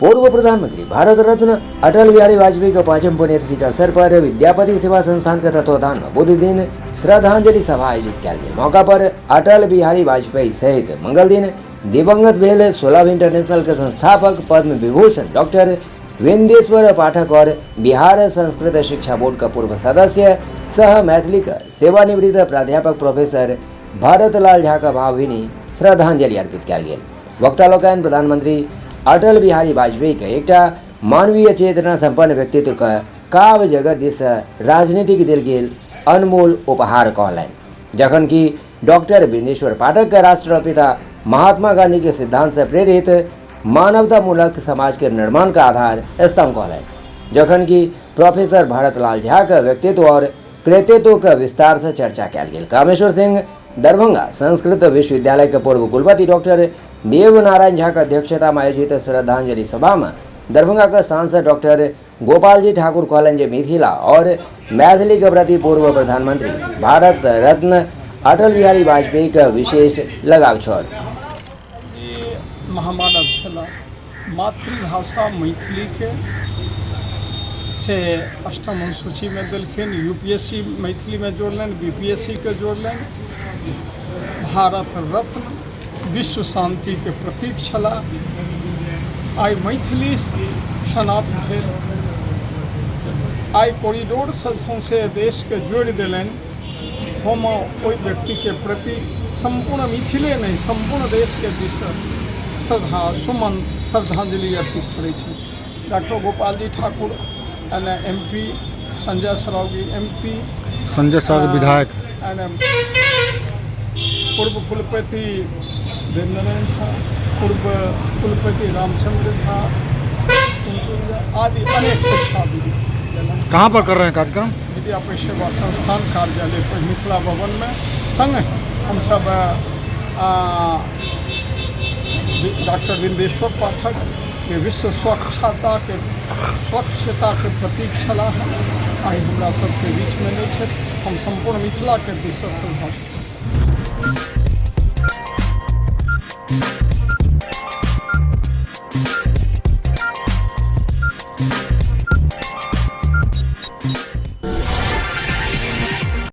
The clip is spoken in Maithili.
पूर्व प्रधानमंत्री भारत रत्न अटल बिहारी वाजपेयी के पांचम पुण्यतिथि के अवसर पर विद्यापति सेवा संस्थान के तत्वावधान में बुध दिन श्रद्धांजलि सभा आयोजित कयल गेल। मौका पर अटल बिहारी वाजपेयी सहित मंगल दिन दिवंगत भेल सुलभ इंटरनेशनल के संस्थापक पद्म विभूषण डॉक्टर विंदेश्वर पाठक और बिहार संस्कृत शिक्षा बोर्ड का पूर्व सदस्य सह मैथिली का सेवानिवृत्त प्राध्यापक प्रोफेसर भरत लाल झा का भावभीनी श्रद्धांजलि अर्पित कयल गेल। वक्ता लोकनि प्रधानमंत्री अटल बिहारी वाजपेयी के एकटा मानवीय चेतना संपन्न व्यक्तित्व के काव्य जगत दिस राजनीतिक देल गेल अनमोल उपहार कहलनि, जखन कि डॉक्टर बिंदेश्वर पाठक के राष्ट्रपिता महात्मा गांधी के सिद्धांत से प्रेरित मानवतामूलक समाज के निर्माण का आधार स्तंभ कहलनि, जखन कि प्रोफेसर भरत लाल झा के व्यक्तित्व और कृतित्व के विस्तार से चर्चा कयल गेल। कामेश्वर सिंह दरभंगा संस्कृत विश्वविद्यालय के पूर्व कुलपति डॉक्टर देवनारायण झा के अध्यक्षता में आयोजित श्रद्धांजलि सभा में दरभंगा के सांसद डॉक्टर गोपालजी ठाकुर कहलनि जे मिथिला और मैथिली के प्रति पूर्व प्रधानमंत्री भारत रत्न अटल बिहारी वाजपेयी के विशेष लगाव छल। ई महामानव छलाह। मातृभाषा मैथिलीके से अष्टम अनुसूचीमे देलखिन। यू पी एस सी मैथिलीमे जोड़लनि, बी पी एस सी के जोड़लनि। भारत रत्न विश्व शान्तिके प्रतीक छलाह। आइ मैथिली सनात भेल। आइ कॉरिडोर सब सौंसे देशके जोड़ि देलनि। हम ओहि व्यक्तिके प्रति सम्पूर्ण मिथिले नहि, सम्पूर्ण देशके दिस श्रद्धा सुमन श्रद्धांजलि अर्पित करै छी। Doctor Gopalji Thakur N M P, Sanjay Saraogi M P, Sanjay Saraogi विधायक, एन पूर्व कुलपति देवनारायण झा, पूर्व कुलपति रामचंद्र झा आदि अनेक शिक्षाविद। कहाँ पर कर रहे हैं कार्यक्रम? विद्यापति सेवा संस्थान कार्यालय पर मिथिला भवन में। संग हमसब डॉक्टर बिंदेश्वर पाठक जे विश्व स्वच्छताके प्रतीक छलाह, आइ हमरा सबके बीचमे नहि छथि। हम सम्पूर्ण मिथिलाके दिससँ श्रद्धा